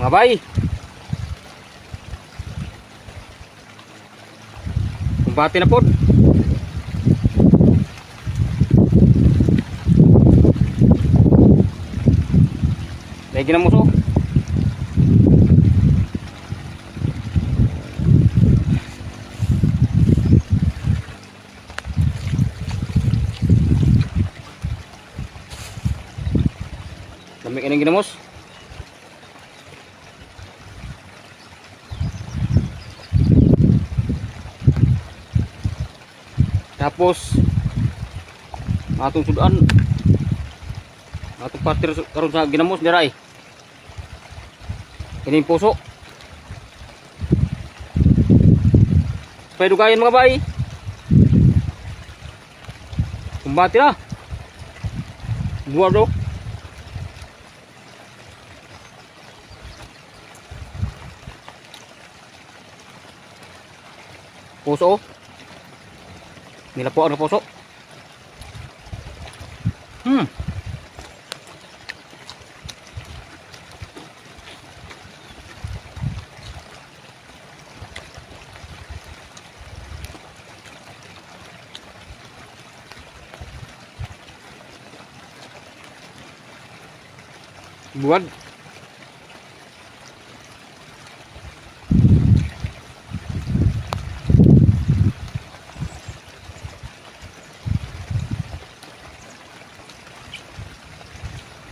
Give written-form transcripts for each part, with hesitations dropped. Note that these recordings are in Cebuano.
Mga bay. Kumbate na pod. Lagi na muso. Lamig ining ginamos. Tapos atong sudan, atong partir karon sa ginamos diray. Kining puso. Pwede mga bay. Kumbati na. Buwa do. Puso oh. Nilapuan na puso. Buwad.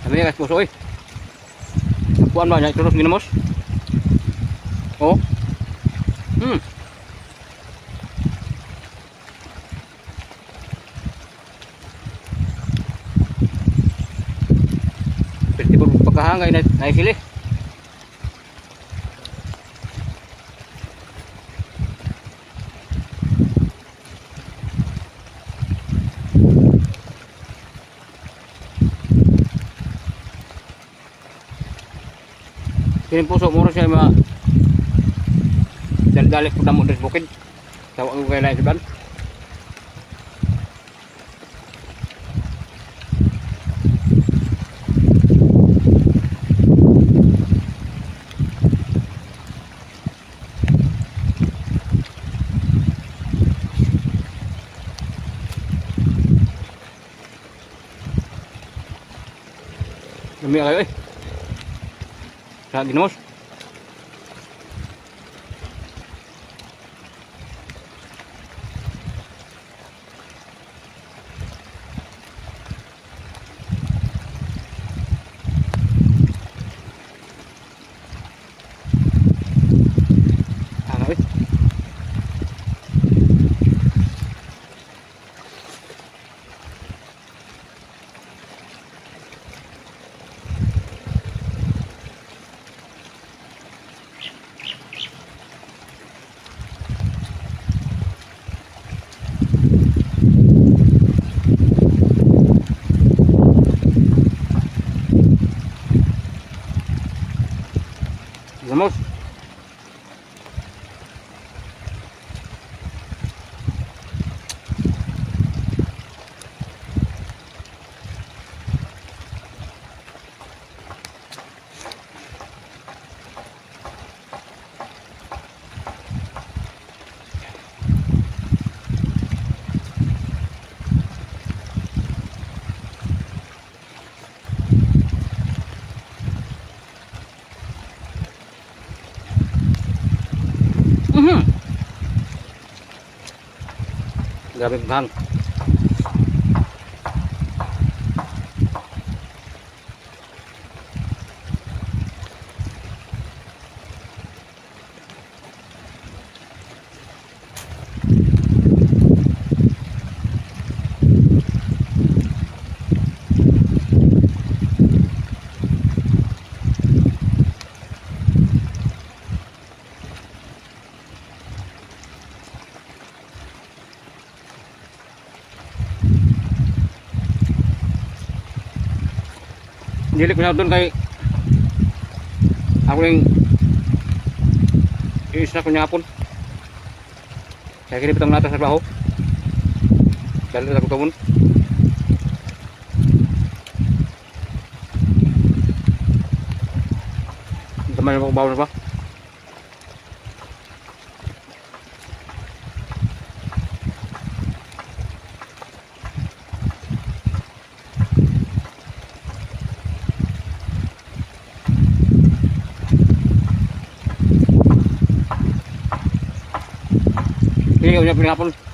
Sabi niya, puso eh. Napuan ba niya? Itulos ginamos. Oh. Pwede po pagkahangay na naisili. Kini puso muro siya mga dalik-dalik po damo sa bukid. Tawag ko kay lain sudan. Lami kayo eh. Sa ginamos. Ano eh? Ginamos. Grabe pang. Dili ko na doon kay ako yung iisna ko niya hapon. Kaya kinipitang nata sa trabaho. Dali na ko kamon. Kamay na bawon pa. Sige, unya pinahapon.